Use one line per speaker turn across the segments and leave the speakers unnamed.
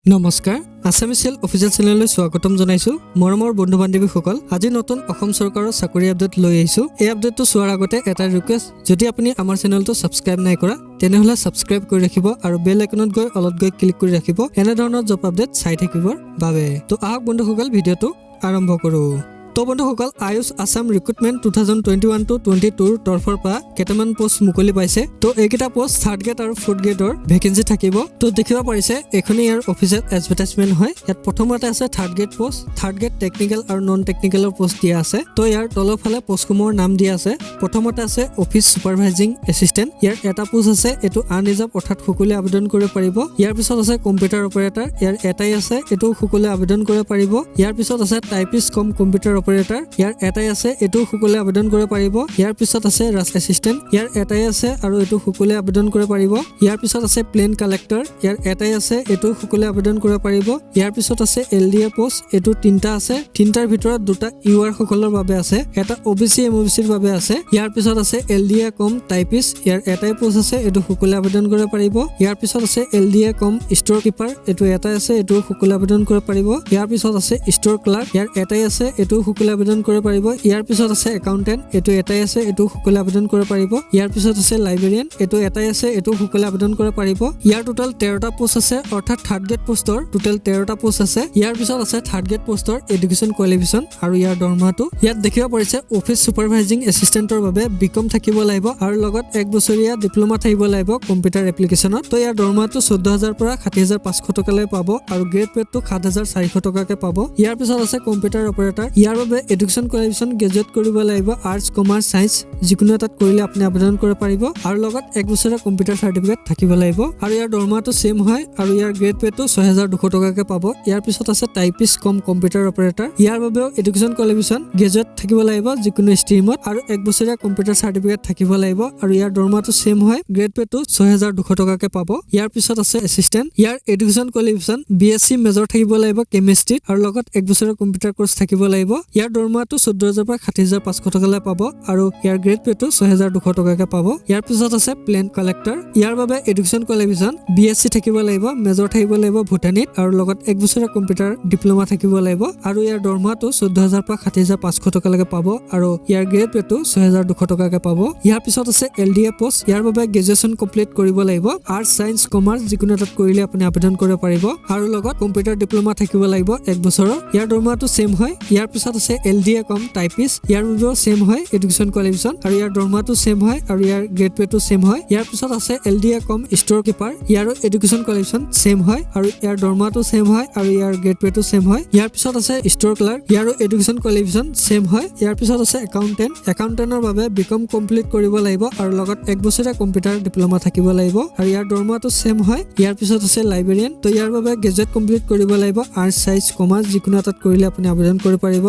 নমস্কাৰ, Assamese cell official চেনেললৈ স্বাগতম জনাইছোঁ। মৰমৰ বন্ধু বান্ধৱীসকল, আজি নতুন অসম চৰকাৰৰ চাকৰি আপডেট লৈ আহিছোঁ। এই আপডেটটো চোৱাৰ আগতে এটা ৰিকুৱেষ্ট, যদি আপুনি আমাৰ চেনেলটো ছাবস্ক্ৰাইব নাই কৰা, তেনেহ'লে ছাবস্ক্ৰাইব কৰি ৰাখিব আৰু বেল আইকনত গৈ অলত গৈ ক্লিক কৰি ৰাখিব, এনেধৰণৰ জব আপডেট চাই থাকিবৰ বাবে। তো আহক বন্ধুসকল, ভিডিঅ'টো আৰম্ভ কৰোঁ। তো বন্ধুসকল, আয়ুষ আছাম ৰিক্ৰুটমেণ্ট 2021 টু 22ৰ তৰফৰ পৰা কেইটামান পোষ্ট মুকলি পাইছে। তো এইকেইটা পোষ্ট থাৰ্ড গ্ৰেড আৰু ফ'ৰ্থ গ্ৰেডৰ ভেকেঞ্চি থাকিব। তো দেখিব পাৰিছে, এইখনেই ইয়াৰ অফিচিয়েল এডভাৰটাইজমেণ্ট হয়। ইয়াত প্ৰথমতে আছে third grade post, third grade technical আৰু নন টেকনিকেলৰ পোষ্ট দিয়া আছে। তো ইয়াৰ তলৰ ফালে পোষ্টসমূহৰ নাম দিয়া আছে। প্ৰথমতে আছে অফিচ ছুপাৰভাইজিং এছিষ্টেণ্ট। ইয়াৰ এটা পোষ্ট আছে, এইটো আনৰিজাৰ্ভ, অৰ্থাৎ সকলোৱে আবেদন কৰিব পাৰিব। ইয়াৰ পিছত আছে কম্পিউটাৰ অপাৰেটৰ। ইয়াৰ এটাই আছে, এইটো সকলোৱে আবেদন কৰিব পাৰিব। ইয়াৰ পিছত আছে টাইপিষ্ট কম কম্পিউটাৰ অপাৰেটৰ। ইয়াৰ এটাই আছে, এইটো সকলোৱে আবেদন কৰিব পাৰিব। ইয়াৰ পিছত আছে ৰাজ এছিষ্টেণ্ট। ইয়াৰ এটাই আছে আৰু এইটো সকলোৱে আবেদন কৰিব পাৰিব। ইয়াৰ পিছত আছে প্লেন কালেক্টৰ। ইয়াৰ এটাই আছে, এইটো সকলোৱে আবেদন কৰিব পাৰিব। ইয়াৰ পিছত আছে এল ডি এ পোষ্ট। এইটো তিনিটা আছে, তিনিটাৰ ভিতৰত দুটা ইউ আৰ সকলৰ বাবে আছে, এটা O' B C, M O' B চিৰ বাবে আছে। ইয়াৰ পিছত আছে L D A cum typist. ইয়াৰ এটাই পোষ্ট আছে, এইটো সকলোৱে আবেদন কৰিব পাৰিব। ইয়াৰ পিছত আছে L D A com store keeper. এইটো এটাই আছে, এইটো সকলোৱে আবেদন কৰিব পাৰিব। ইয়াৰ পিছত আছে ষ্ট'ৰ ক্লাৰ্ক। ইয়াৰ এটাই আছে, এইটো সকলোৱে আবেদন কৰিব পাৰিব। ইয়াৰ পিছত আছে একাউণ্টেণ্ট। এইটো এটাই আছে, এইটো সকলোৱে আবেদন কৰিব পাৰিব। ইয়াৰ পিছত আছে লাইব্ৰেৰিয়ান। এইটো এটাই আছে, এইটো সকলোৱে আবেদন কৰিব পাৰিব। ইয়াৰ টোটেল 13টা পোষ্ট আছে, অৰ্থাৎ থাৰ্ড গ্ৰেড পোষ্টৰ টোটেল 13টা পোষ্ট আছে। ইয়াৰ পিছত আছে থাৰ্ড গ্ৰেড পোষ্টৰ এডুকেশ্যন কোৱালিফিকেশ্যন আৰু ইয়াৰ দৰমহাটো। ইয়াত দেখিব পাৰিছে, অফিচ ছুপাৰভাইজিং এছিষ্টেণ্টৰ বাবে বি কম থাকিব লাগিব আৰু লগত এক বছৰীয়া ডিপ্ল'মা থাকিব লাগিব কম্পিউটাৰ এপ্লিকেশ্যনত। তো ইয়াৰ দৰমহাটো 14,000 পৰা 60,500 টকালৈ পাব আৰু গ্ৰেড পেটো 7400 টকাকে পাব। ইয়াৰ পিছত আছে কম্পিউটাৰ অপাৰেটৰ। ইয়াৰ বাবে এডুকেশ্যন কোৱালিফিকেশ্যন গ্ৰেজুৱেট কৰিব লাগিব। আৰ্টছ, কমাৰ্চ, ছায়েন্স যিকোনো এটাত কৰিলে আপুনি আবেদন কৰিব পাৰিব আৰু লগত এক বছৰীয়া কম্পিউটাৰ চাৰ্টিফিকেট থাকিব লাগিব। আৰু ইয়াৰ দৰমহাটো ছেম হয় আৰু ইয়াৰ গ্ৰেড পেটো 6200 টকাকে পাব। ইয়াৰ পিছত আছে টাইপিষ্ট কম কম্পিউটাৰ অপাৰেটৰ। ইয়াৰ বাবেও এডুকেশ্যন কোৱালিফিকেশ্যন গ্ৰেজুৱেট থাকিব লাগিব যিকোনো ষ্ট্ৰীমত আৰু এক বছৰীয়া কম্পিউটাৰ চাৰ্টিফিকেট থাকিব লাগিব। আৰু ইয়াৰ দৰমহাটো ছেম হয়, গ্ৰেড পেটো 6200 টকাকে পাব। ইয়াৰ পিছত আছে এছিষ্টেণ্ট। ইয়াৰ education qualification B S C, major থাকিব লাগিব কেমিষ্ট্ৰিত আৰু লগত এক বছৰীয়া কম্পিউটাৰ কৰ্চ থাকিব লাগিব। ইয়াৰ দৰমহাটো 14,000 পৰা 60,500 টকালৈ পাব আৰু ইয়াৰ গ্ৰেড পেটো 6200 টকাকে পাব। ইয়াৰ পিছত আছে প্লেন কালেক্টৰ। ইয়াৰ বাবে education qualification B S C থাকিব লাগিব, মেজৰ থাকিব লাগিব বটানীত আৰু লগত এক বছৰীয়া কম্পিউটাৰ ডিপ্ল'মা থাকিব লাগিব। আৰু ইয়াৰ দৰমহাটো 14,000 পৰা 60,500 টকালৈকে পাব আৰু ইয়াৰ গ্ৰেড পেটো 6200 টকাকে পাব। ইয়াৰ পিছত আছে এল ডি এ পোষ্ট। ইয়াৰ বাবে গ্ৰেজুৱেশ্যন কমপ্লিট কৰিব লাগিব। আৰ্টছ, ছায়েন্স, কমাৰ্চ যিকোনো এটাত কৰিলে আপুনি আবেদন কৰিব পাৰিব আৰু লগত কম্পিউটাৰ ডিপ্ল'মা থাকিব লাগিব এক বছৰৰ। ইয়াৰ দৰমহাটো ছেম হয়। ইয়াৰ পিছত আছে L D A cum typist. ইয়াৰ বাবেও ছেম হয় এডুকেশ্যন কোৱালিফিকেশ্যন আৰু ইয়াৰ দৰমহাটো ছেম হয় আৰু ইয়াৰ গ্ৰেড পেটো ছেম হয়। ইয়াৰ পিছত আছে L D A com store keeper. ইয়াৰো এডুকেশ্যন কোৱালিফিকেশ্যন ছেম হয় আৰু ইয়াৰ দৰমহাটো ছেম হয় আৰু ইয়াৰ গ্ৰেড পেটো ছেম হয়। ইয়াৰ পিছত আছে ষ্ট'ৰ ক্লাৰ্ক। ইয়াৰো এডুকেশ্যন কোৱালিফিকেশ্যন ছেম হয়। ইয়াৰ পিছত আছে একাউণ্টেণ্ট। একাউণ্টেণ্টৰ বাবে বি কম কমপ্লিট কৰিব লাগিব আৰু লগত এক বছৰীয়া কম্পিউটাৰ ডিপ্ল'মা থাকিব লাগিব আৰু ইয়াৰ দৰমহাটো ছেম হয়। ইয়াৰ পিছত আছে লাইব্ৰেৰিয়ান। তো ইয়াৰ বাবে গ্ৰেজুৱেট কমপ্লিট কৰিব লাগিব। আৰ্টছ, ছায়েন্স, কমাৰ্চ যিকোনো এটাত কৰিলে আপুনি আবেদন কৰিব পাৰিব,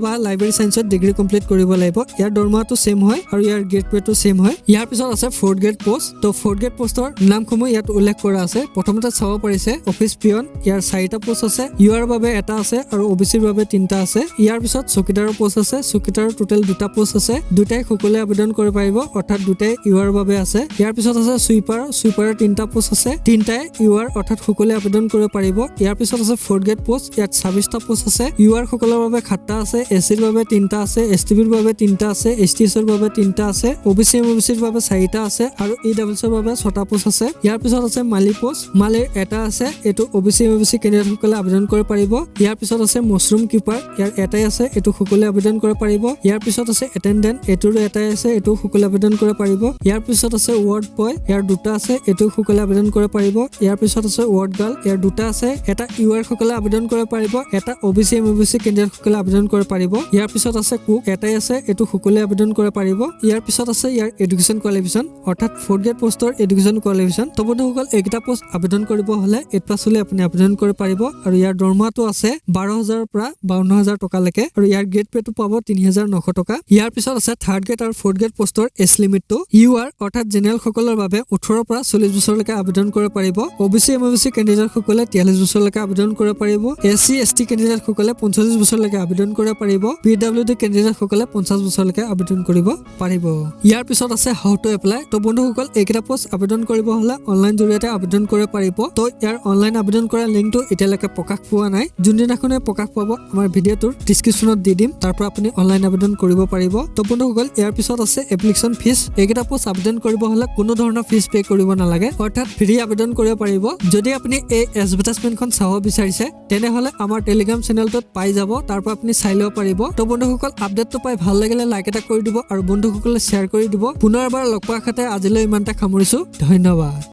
বা লাইব্ৰেৰী ছায়েন্সত ডিগ্ৰী কমপ্লিট কৰিব লাগিব। ইয়াৰ দৰমহাটো ছেম হয় আৰু ইয়াৰ গ্ৰেড পেটো ছেম হয়। ইয়াৰ পিছত আছে ফ'ৰ্থ গ্ৰেড পোষ্ট। তো ফ'ৰ্থ গ্ৰেড পোষ্টৰ নামসমূহ ইয়াত উল্লেখ কৰা আছে। প্ৰথমতে চাব পাৰিছে অফিচ পিয়ন। ইয়াৰ চাৰিটা পোষ্ট আছে, ইউ আৰৰ বাবে এটা আছে আৰু অ' বি চিৰ বাবে তিনিটা আছে। ইয়াৰ পিছত চকীদাৰৰ পোষ্ট আছে। চকীদাৰৰ টোটেল দুটা পোষ্ট আছে, দুটাই সকলোৱে আবেদন কৰিব পাৰিব, অৰ্থাৎ দুটাই ইউ আৰৰ বাবে আছে। ইয়াৰ পিছত আছে চুইপাৰ। চুইপাৰৰ তিনিটা পোষ্ট আছে, তিনিটাই ইউ আৰ, অৰ্থাৎ সকলোৱে আবেদন কৰিব পাৰিব। ইয়াৰ পিছত আছে ফ'ৰ্থ গ্ৰেড পোষ্ট। ইয়াত 26টা পোষ্ট আছে। ইউ আৰ সকলৰ বাবে সাতটা আছে, এছ চিৰ বাবে তিনিটা আছে, এছ টি বিৰ বাবে তিনিটা আছে, এছ টি এছৰ বাবে তিনিটা আছে, অ' B C, M O' B চিৰ বাবে চাৰিটা আছে আৰু ই ডাব্লিউ এছৰ বাবে ছটা পোষ্ট আছে। ইয়াৰ পিছত আছে মালি পোষ্ট। মালিৰ এটা আছে, এইটো অ' B C, M O' B C কেণ্ডিডেটসকলে আবেদন কৰিব পাৰিব। ইয়াৰ পিছত আছে মাছৰুম কিপাৰ। ইয়াৰ এটাই আছে, এইটো সকলোৱে আবেদন কৰিব পাৰিব। ইয়াৰ পিছত আছে এটেণ্ডেণ্ট। এইটোৰো এটাই আছে, এইটো সকলোৱে আবেদন কৰিব পাৰিব। ইয়াৰ পিছত আছে ৱাৰ্ড বয়। ইয়াৰ দুটা আছে, এইটো সকলোৱে আবেদন কৰিব পাৰিব। ইয়াৰ পিছত আছে ৱাৰ্ড গাৰ্ল। ইয়াৰ দুটা আছে, এটা ইউ আৰ সকলে আবেদন কৰিব পাৰিব, এটা O' B C, M O' B C কেণ্ডিডেটসকলে আবেদন কৰিব পাৰিব। ইয়াৰ পিছত আছে কুক। এটাই আছে, এইটো সকলোৱে আবেদন কৰিব পাৰিব। ইয়াৰ পিছত আছে ইয়াৰ এডুকেশ্যন কোৱালিফিকেশ্যন, অৰ্থাৎ ফ'ৰ্থ গ্ৰেড পোষ্টৰ এডুকেশ্যন কোৱালিফিকেশ্যন। তো বন্ধুসকল, এইকেইটা পোষ্ট আবেদন কৰিব হ'লে এইট পাছ হ'লে আপুনি আবেদন কৰিব পাৰিব আৰু ইয়াৰ দৰমহাটো আছে 12,000ৰ পৰা 52,000 টকালৈকে আৰু ইয়াৰ গ্ৰেড পেটো পাব 3900 টকা। ইয়াৰ পিছত আছে থাৰ্ড গ্ৰেড আৰু ফ'ৰ্থ গ্ৰেড পোষ্টৰ এজ লিমিটটো। ইউ আৰ অৰ্থাৎ জেনেৰেল সকলৰ বাবে 18ৰ পৰা 40 বছৰলৈকে আবেদন কৰিব পাৰিব। অ' B C, M O' B C কেণ্ডিডেটসকলে 43 বছৰলৈকে আবেদন কৰিব পাৰিব। এছ চি, এছ টি কেণ্ডিডেটসকলে 45 বছৰলৈকে আবেদন কৰিব কৰিব পাৰিব। পিডাব্লিউ ডি কেণ্ডিডেটসকলে 50 বছৰলৈকে আবেদন কৰিব পাৰিব। ইয়াৰ পিছত আছে how to apply. তো বন্ধুসকল, এইকেইটা পষ্ট আবেদন কৰিব হ'লে অনলাইন জৰিয়তে আবেদন কৰিব পাৰিব। তো ইয়াৰ অনলাইন আবেদন কৰা লিংকটো এতিয়ালৈকে প্ৰকাশ পোৱা নাই। যোনদিনাখনে প্ৰকাশ পাব, আমাৰ ভিডিঅ'টোৰ ডিছক্ৰিপশ্যনত দি দিম, তাৰ পৰা আপুনি অনলাইন আবেদন কৰিব পাৰিব। তো বন্ধুসকল, ইয়াৰ পিছত আছে এপ্লিকেশ্যন ফিজ। এইকেইটা পষ্ট আবেদন কৰিব হ'লে কোনো ধৰণৰ ফিজ পে' কৰিব নালাগে, অৰ্থাৎ ফ্ৰী আবেদন কৰিব পাৰিব। যদি আপুনি এই এডভাৰটাইজমেণ্টখন চাব বিচাৰিছে, তেনেহ'লে আমাৰ টেলিগ্ৰাম চেনেলটোত পাই যাব, তাৰ পৰা আপুনি চাই ল'ব পাৰিব। তো বন্ধুসকল, আপডেটটো পাই ভাল লাগিলে লাইক এটা কৰি দিব আৰু বন্ধুসকলে শ্বেয়াৰ কৰি দিব। পুনৰ এবাৰ লগ পোৱাৰ আশাতে আজিলৈ ইমানতে সামৰিছোঁ। ধন্যবাদ।